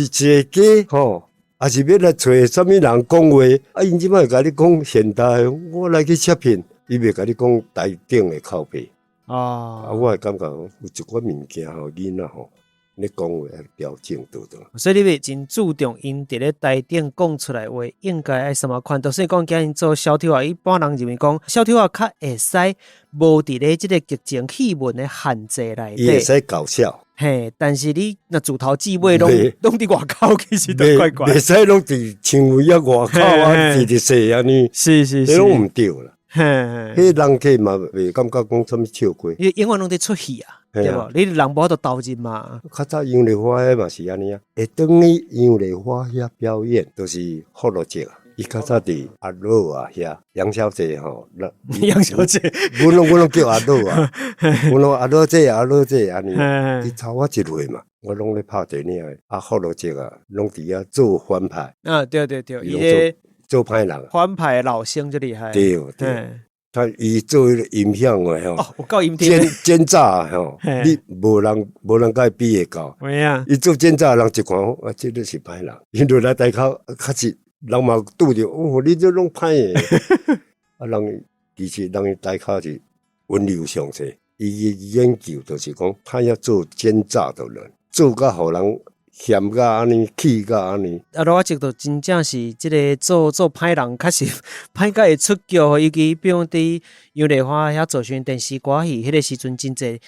坐街吼，還是欲來揣啥物人講話？啊，𪜶這擺會共你講現代，我來去 shopping，伊袂共你講台頂的口白。啊，我會感覺有一寡物件吼，囡仔吼，你講話愛標準對對。所以你會真注重𪜶佇咧台頂講出來話應該愛啥物款，就算講今𪜶做小丑仔，一般人認為講小丑仔較會使無佇咧這個劇情戲文的限制內底，伊會使搞笑。嘿，但是你若自頭至尾攏攏佇外口，其實都怪怪。袂使攏佇牆圍仔外口啊，佇佇踅按呢，這攏毋對啦。彼人客嘛袂感覺講啥物笑過，因為永遠攏佇出戲啊，對無？你人無法度投入嘛。較早楊麗花彼嘛是按呢啊，會轉去楊麗花遐表演，就是福祿壽啊。伊較早佇阿樂啊遐，楊小姐吼，楊小姐，阮攏叫阿樂啊，阮攏阿樂姐阿樂姐按呢。伊頭我一歲嘛，我攏咧拍電影的，啊福祿壽啊，攏佇遐做反派。啊，對對對，伊咧做歹人，反派老生最厲害。對對，他伊做彼个音響的吼，哦，有夠陰奸奸詐吼，你無人共伊比會到。有影。伊做奸詐，人一看，啊，這個是歹人。伊落來台口，確實人嘛拄著，哦，你這攏歹的。啊，人其實人伊台口是溫柔上濟，伊的研究就是講，他要做奸詐的人，做甲予人嫌甲按呢，氣甲按呢。啊，羅阿就真正是這个做做歹人，確實歹甲會出局。尤其比如佇楊麗花遐做時陣電視歌戲，彼個時陣真濟，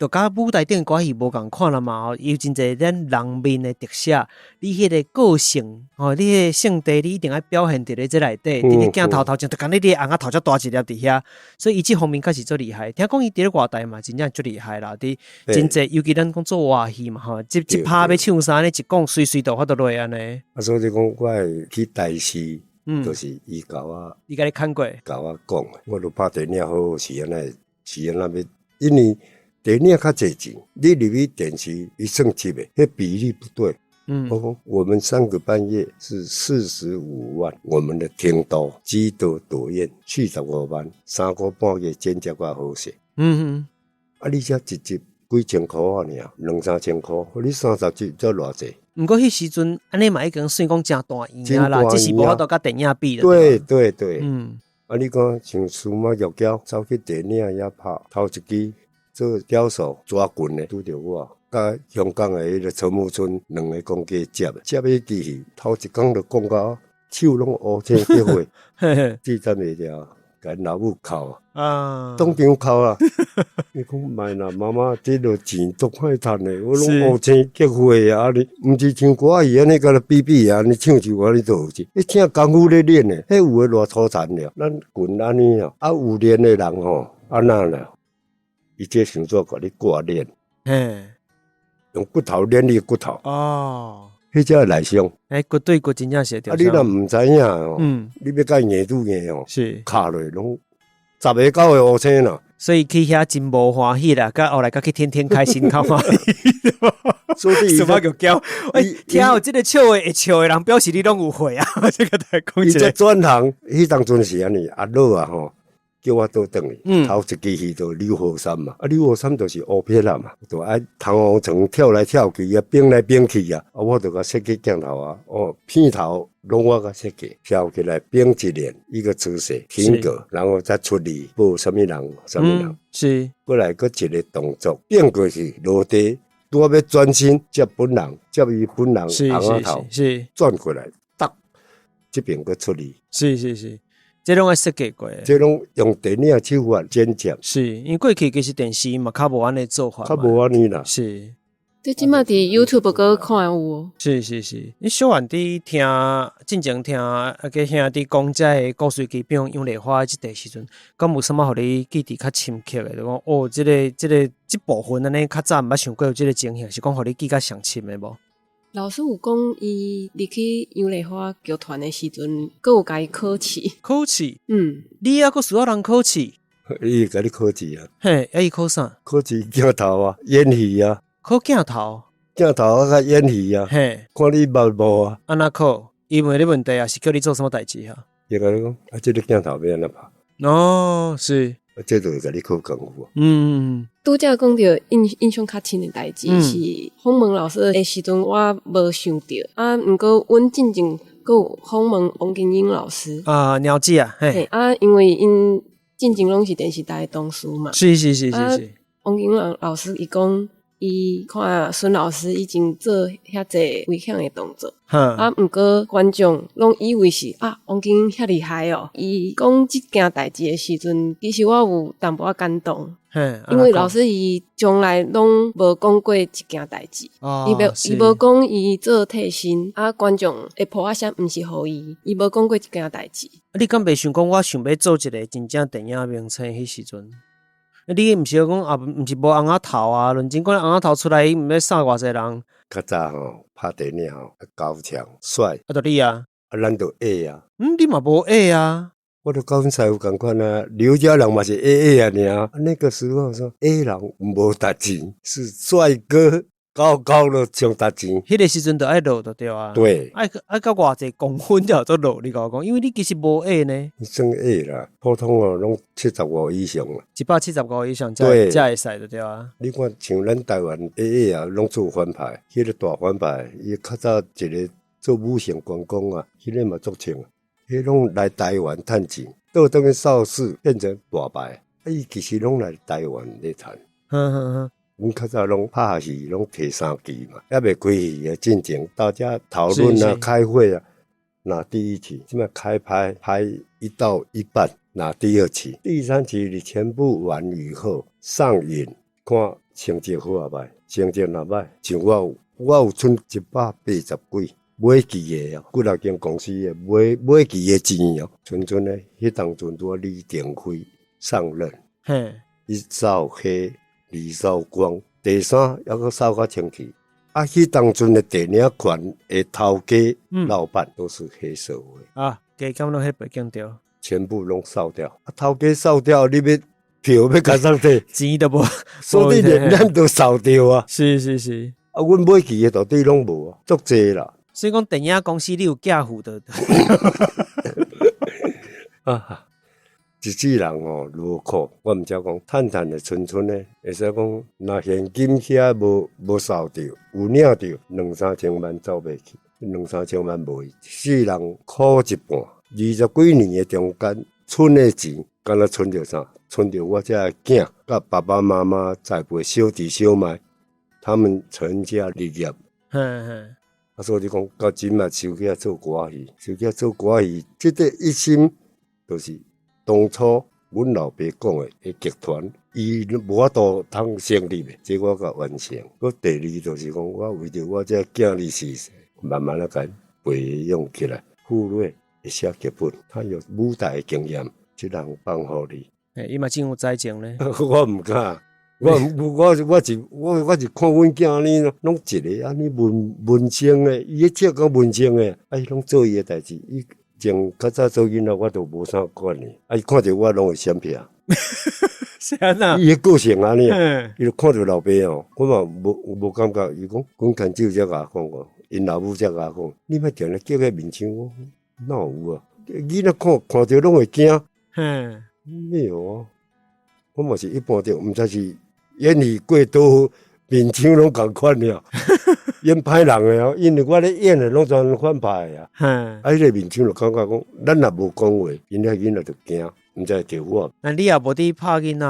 就佮舞台頂歌戲無仝款啦嘛吼，有真濟咱人面的特寫，你彼个個性吼，你彼个性地，你一定愛表現佇咧這內底，佇咧鏡頭頭前，就敢若你的尪仔頭遮大一粒佇遐，所以伊這方面確實足厲害。聽講伊佇咧外台嘛，真正足厲害啦，佇真濟，尤其咱講做活戲嘛吼，這這拍欲唱啥呢，一講隨隨就法度落按呢。啊，所以講我會去台視，就是伊共我，伊共你看過，共我講，我都拍電影好是按怎，是按怎欲，因為電影較濟錢，你入去電視伊算集的，彼比例不對。我講我們三個半月是45萬，我們的停導、指導、導演45萬，3個半月剪接較好勢。啊，你才一集幾千箍仔爾，兩三千箍，你30集才偌濟？毋過彼時陣按呢嘛已經算講誠大院啊啦，只是無法度佮電影比。對對對，啊，你講像司馬玉嬌走去電影遐拍，頭一支做雕塑抓棍的，拄著我，佮香港的彼个陳木春兩个講過接的，接彼支戲，頭一工就講到手攏烏青結血，這等袂牢，共𪜶老母哭啊，當場哭啊！伊講莫啦，媽媽，這个錢足歹趁的，我攏烏青結血啊！你毋是唱歌戲按呢，敢若比比啊，按呢唱一按呢做有彼請功夫咧練的，彼有的偌粗殘了，咱棍按呢哦，啊有練的人吼，按怎啦？伊這想做共你掛鏈，用骨頭連你骨頭。哦，彼才會內傷。欸，骨對骨真正是會啊，你若毋知影哦，你欲共伊硬對硬哦，敲落攏十个九個烏青啦。所以去遐真無歡喜啦，佮後來佮去天天開心較歡喜。所以什麼叫叫？欸，聽有這个笑話會笑的人，表示你攏有會啊。這個來講伊才轉行，彼當陣是按呢，阿老啊吼，叫我倒轉去，頭一支戲就柳河山嘛，啊柳河山就是烏片仔嘛，就愛彈簧床跳來跳去啊，變來變去啊，啊我就共設計鏡頭啊，哦片頭攏我共設計，跳起來變一連一個姿勢停格，然後再出嚟報啥物人，啥物人，過來閣一个動作變過去落地，拄仔欲轉身接本人，接伊本人尪仔頭，轉過來，搭這邊閣出嚟，是是是。這攏愛設計過，這攏用電影手法剪接。是，因為過去其實電視嘛較無按呢做法，較無按呢啦。是，這這馬佇 YouTube 閣看有哦。是是是，你小漢佇聽進前聽阿個兄弟講這个故事，比如楊麗花這塊時陣，敢有啥物予你記佇較深刻的？就講哦，這个這个這部分按呢較早毋捌想過有這个情形，是講予你記較上深的無？老師有講，伊入去楊麗花劇團的時陣，閣有共伊考試。考試？你猶閣需要人考試？伊會共你考試啊？嘿，啊伊考啥？考試鏡頭啊，演戲啊。考鏡頭？鏡頭啊，佮演戲啊。看你捌無啊？按怎考？伊問你問題啊，是叫你做啥物代誌啊？伊共你講，啊，這个鏡頭欲按怎拍？哦，是。啊，這就會共你考功夫。拄才講著印象較深的代誌是訪問老師的時陣，我無想著。啊，毋過阮進前閣有訪問王金英老師。啊，鳥姐啊，嘿。啊，因為𪜶進前攏是電視台的同事嘛。王金英老師伊講，伊看孫老師已經做遐濟危險的動作，啊，毋過觀眾攏以為是啊，王金英遐厲害哦。伊講這件代誌的時陣，其實我有淡薄仔感動，因為老師伊從來攏無講過這件代誌，伊無伊無講伊做替身，啊，觀眾的噗仔聲毋是予伊，伊無講過這件代誌。你敢袂想講，我想欲做一个真正電影明星彼時陣？你毋是講啊，毋是無尪仔頭啊？論真講，尪仔頭出來，毋欲殺偌濟人。較早吼拍電影吼，高強帥。啊，就你啊。啊，咱就矮啊。嗯，你嘛無矮啊。我就佮阮師傅仝款啊，劉家人嘛是矮矮啊爾。那個時候說矮人無值錢，是帥哥高高的上值錢。彼个時陣就愛落就對啊。對。愛愛到偌濟公分才有做落，你共我講，因為你其實無矮呢。你算矮啦，普通哦，攏75以上啦。175以上才才會使就對啊。你看像咱台灣矮矮啊，攏做反派，彼个大反派，伊較早一个做武聖關公啊，彼个嘛足穿，彼攏來台灣趁錢，倒轉去邵氏變成大牌，啊，伊其實攏來台灣咧趁。阮較早攏拍戲，攏提三支嘛，猶未開戲的進前，大家討論啊、開會啊，拿第一期，這擺開拍拍一到一半，拿第二期，第三期你全部完以後上映，看成績好抑䆀，成績若䆀，像我有我有賰180幾買機的哦，幾若間公司的買買機的錢哦，賰賰咧，彼當陣拄仔李登輝上任，伊掃黑，二掃光，第三猶閣掃較清氣。啊，彼當陣的電影圈的頭家老闆都是黑社會啊，加減攏彼背景對。全部攏掃掉。啊，頭家掃掉，你欲票欲共啥提？錢都無，所以連咱都掃掉啊。是是是。啊，阮買機的到底攏無啊，足濟啦。所以講電影公司你有寄付的。啊，一世人哦，勞苦，我毋才講，趁趁的賰賰的，會使講，若現金遐無無掃著，有領著兩三千萬走袂去，兩三千萬無去，一世人苦一半，20幾年的中間，賰的錢，敢若賰著啥？賰著我這个囝，佮爸爸媽媽栽培小弟小妹，他們成家立業。啊，所以你講到這馬收起來做歌戲，收起來做歌戲，這個一心就是當初阮老爸講的，的劇團，伊無法度通成立的，這我共完成。閣第二就是講，我為著我這囝兒是慢慢仔共培養起來。傅睿會寫劇本，他有舞台的經驗，這人放予你。欸，伊嘛真有才情咧。我毋敢，我我我是我我是看阮囝按呢，攏一个按呢文文青的，伊咧笑甲文青的，啊，伊攏做伊的代誌。伊從較早做囡仔，我都無啥管伊，啊，伊看著我攏會閃避。是按怎？伊的個性按呢，伊就看著老爸哦，我嘛無無感覺。伊講，阮牽手才共我講過，𪜶老母才共我講，你莫定定叫彼面像我，哪有啊？囡仔看看著攏會驚。沒有啊，我嘛是一般著，毋知是演戲過多，面相攏仝款爾，演歹人的哦，因為我咧演的攏全反派的啊。啊，彼個面相就感覺講，咱若無講話，𪜶遐囡仔就驚，毋知會著我。那你也無佇拍囡仔？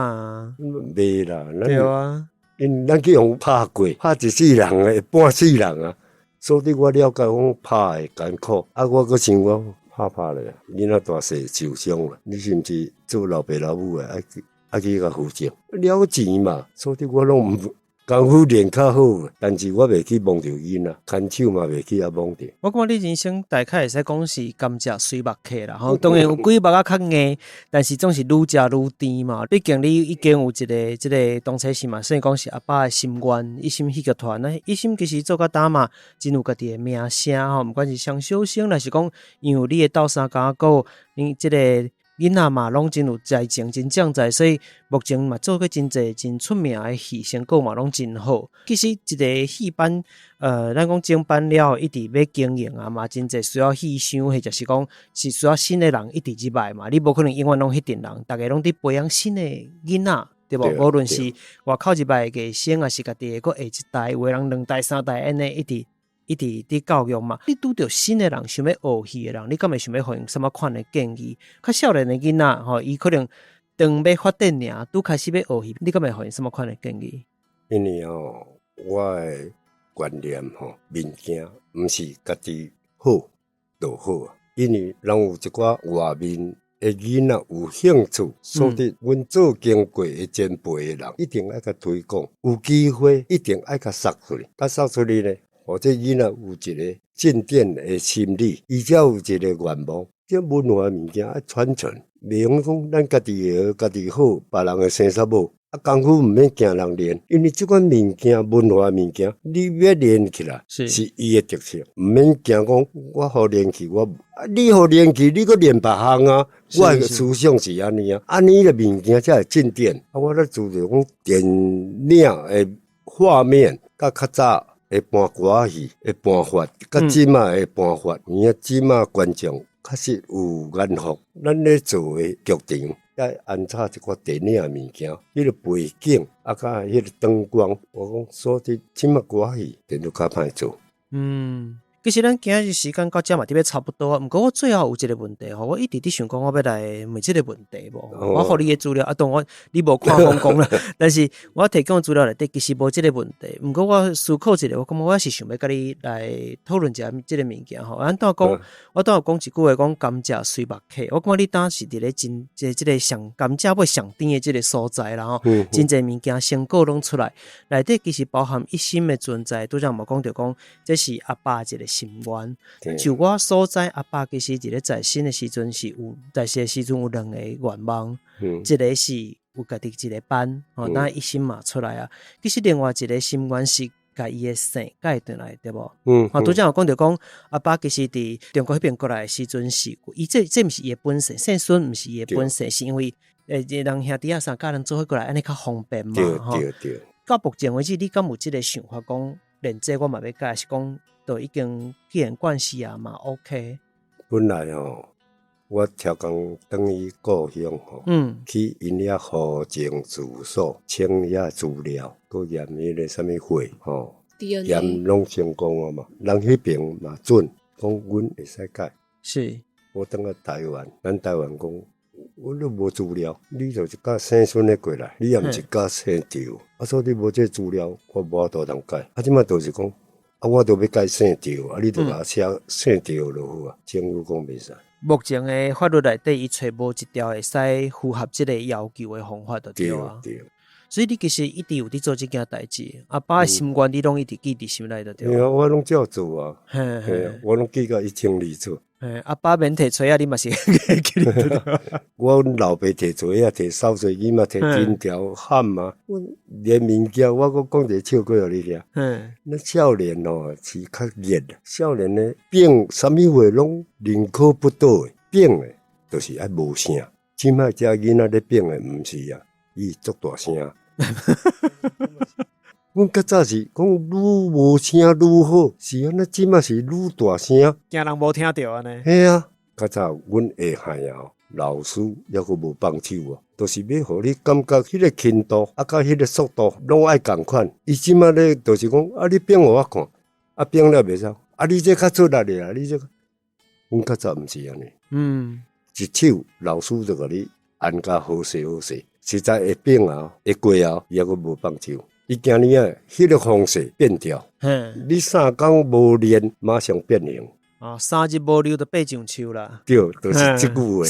袂啦，對啊。因咱去予拍過，拍一世人的，半世人啊。所以我了解講拍的艱苦，啊，我閣想講拍拍咧，囡仔大細受傷啦，你是毋是做老爸老母的愛去愛去共負責？了錢嘛，所以我攏毋功夫練較好，但是我袂去摸著囡仔，牽手嘛袂去遐摸著。我感覺你人生大概會使講是甘蔗隨目客啦，吼，當然有幾目仔較硬，但是總是愈食愈甜嘛。畢竟你已經有一個這個當初是嘛，算講是阿爸的心願，一心戲劇團，那一心其實做甲今嘛，真有家己的名聲吼，毋管是雙小生，還是講因為你的鬥相共，閣有𪜶這個囡仔嘛，攏真有才情，真將才，所以目前嘛做過真濟真出名的戲，成果嘛攏真好。其實一個戲班，咱講整班了後，一直欲經營啊嘛，真濟需要戲箱，或者是講是需要新的人一直入來嘛。你無可能永遠攏彼陣人，逐家攏佇培養新的囡仔，對無？無論是外口入來的藝生，抑是家己的閣下一代，有的人兩代、三代按呢一直一直佇教育嘛。你拄著新的人想欲學戲的人，你敢會想欲予𪜶啥物款的建議？較少年的囡仔吼，伊可能當欲發展爾，拄開始欲學戲，你敢會予𪜶啥物款的建議？因為吼，我的觀念吼，物件毋是家己好就好啊。因為人有一寡外面的囡仔有興趣，所以阮做經過的前輩的人，一定愛共推廣，有機會一定愛共捒出去，共捒出去呢，予這囡仔有一個進展的心理，伊才有一個願望。這文化物件愛傳承，袂用講咱家己的家己好，別人的生捒無。啊，功夫毋免驚人練，因為這款物件文化物件，你欲練起來是伊的特色，毋免驚講我予練去，我啊你予練去，你閣練別項啊。我的思想是按呢啊，按呢的物件才會進展。啊，我咧做著講電影的畫面，佮較早的搬歌戲的辦法，佮這馬的辦法，而且這馬觀眾確實有眼福。咱咧做的劇場，愛安插一寡電影的物件，彼個背景啊，佮彼個燈光，我講所以這馬歌戲電腦較歹做。嗯，其實咱今日時間到遮嘛，佇欲差不多啊。毋過我最後有一個問題吼，我一直佇想講，我欲來問這個問題無？我予你的資料啊，當我你無看講講啦，但是我提供資料內底其實無這個問題。毋過我思考一下，我感覺我是想欲佮你來討論一下這個物件吼。咱拄仔講，我拄仔講一句話，講甘蔗隨目乞。我感覺你當時佇咧真這這個上甘蔗尾上甜的這個所在啦吼，真濟物件成果攏出來，內底其實包含一心的存在。拄才嘛講著講，這是阿爸一個心願。就我所知，阿爸其實佇咧在生的時陣是有，在世的時陣有兩個願望，一個是有家己一個班，吼，那一心嘛出來啊。其實另外一個心願是共伊的姓改轉來，對無？啊，拄才有講著講，阿爸其實佇中國彼邊過來的時陣是，伊這這毋是伊的本姓，姓孫毋是伊的本姓，是因為人兄弟仔三家人做伙過來，按呢較方便嘛，吼。對對。到目前為止，你敢有這個想法講，連這我嘛欲改，還是講都已經既然慣勢啊嘛 OK。本來吼，我超工轉去故鄉吼，去𪜶遐戶政事務所清遐資料，閣驗彼個啥物血吼，驗攏成功啊嘛。人彼爿嘛准，講阮會使改。是。我轉來台灣，咱台灣講，阮都無資料，你就是佮姓孫的過來，你也毋是佮姓趙，啊，所以你無這資料，我無法度通改。啊，這擺就是講，啊，我都欲改姓趙，啊，你就共我寫姓趙就好啊。政府講袂使。目前的法律內底，伊揣無一條會使符合這個要求的方法就對啊。對對。所以你其實一直有佇做這件代誌，阿爸的心願你攏一直記佇心內就對。對啊，我攏照做啊。嘿啊，我攏記甲一清二楚。嘿，阿爸免提錘仔，你嘛是記得。我阮老爸提錘仔，提掃帚，伊嘛提金條喊啊。阮連物件，我閣講一個笑話予你聽。咱少年哦是較熱，少年呢變啥物話攏寧可不倒的，變的，就是愛無聲。這擺這囡仔咧變的毋是啊，伊足大聲。阮較早是講愈無聲愈好，是按呢？這擺是愈大聲，驚人無聽著按呢。嘿啊，較早阮下漢啊，老師猶閣無放手啊，就是欲予你感覺彼個輕度啊，佮彼個速度攏愛仝款。伊這擺咧就是講啊，你變予我看，啊變了袂使，啊你這較出力咧啊，你這個，阮較早毋是按呢。一手老師就共你按甲好勢好勢，實在會變啊，會過啊，伊猶閣無放手。伊驚你啊，彼個方式變掉。你三工無練，馬上變形。哦，三日無溜就爬上樹啦。對，就是這句話。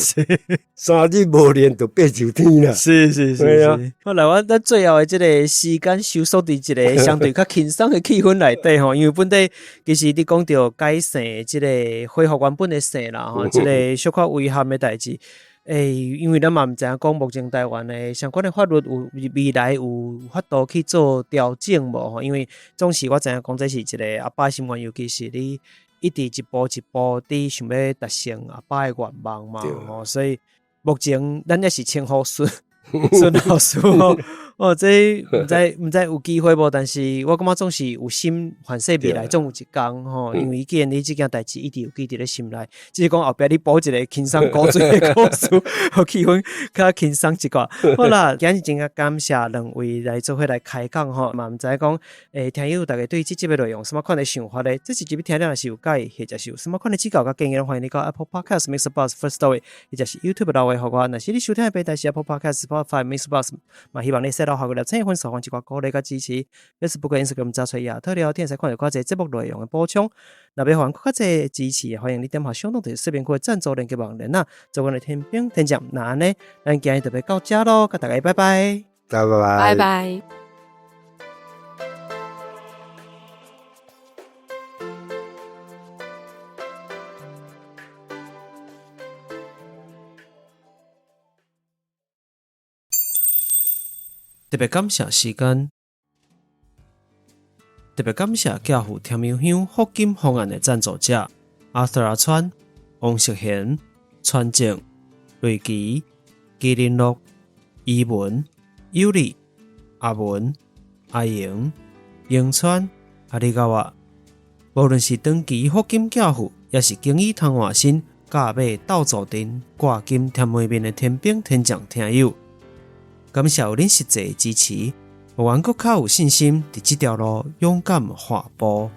三日無練就爬上天啦。是是是是。好來，我咱最後的這個時間收縮佇一個相對較輕鬆的氣氛內底吼，因為本底其實你講著改姓這個恢復原本的姓啦吼，這個小可遺憾的代誌。欸，因為咱嘛毋知影講目前台灣的相關的法律有未來有法度去做調整無吼？因為總是我知影講這是一個阿爸心願，尤其是你一直一步一步佇想欲達成阿爸的願望嘛吼，所以目前咱也是稱呼孫孫老師吼。哦，這毋知有機會無？但是我感覺總是有心，凡勢未來總有一工吼。因為既然你這件代誌一直有記佇咧心內，只是講後壁你補一個輕鬆古錐的故事，予氣氛較輕鬆一寡。好啦，今日真感謝兩位來做伙來開講吼，嘛毋知講，聽友大家對這集的內容有啥物款的想法咧？這一集聽了若是有佮意，或者是有啥物款的指教佮建議，歡迎你到 Apple Podcast、MixerBox、Firstory，或者是 YouTube 留言予我。若是你收聽的平台是 Apple Podcast、Spotify、MixerBox，嘛希望你說留下個請分享一寡鼓勵佮支持。Facebook、Instagram 查揣亞特聊天，會使看著較濟節目內容的補充。若欲予阮閣較濟支持，歡迎你點下相當佇說明區的贊助連結網站啊，做阮的天兵天將。那按呢，咱今日就欲到遮囉，佮大家拜拜，拜拜，拜拜。特別感謝時間，特別感謝寄付甜油香福金方案的贊助者：阿 Sir 阿川、王淑賢、川正、瑞奇、麒麟樂、伊文、有利、阿文、阿莹、永川、阿里嘎哇。無論是長期福金寄付，抑是經已通換新、價買鬥做陣掛金甜梅面的天兵天將聽友。感謝有恁實際的支持，予阮閣較有信心，佇這條路勇敢跨步。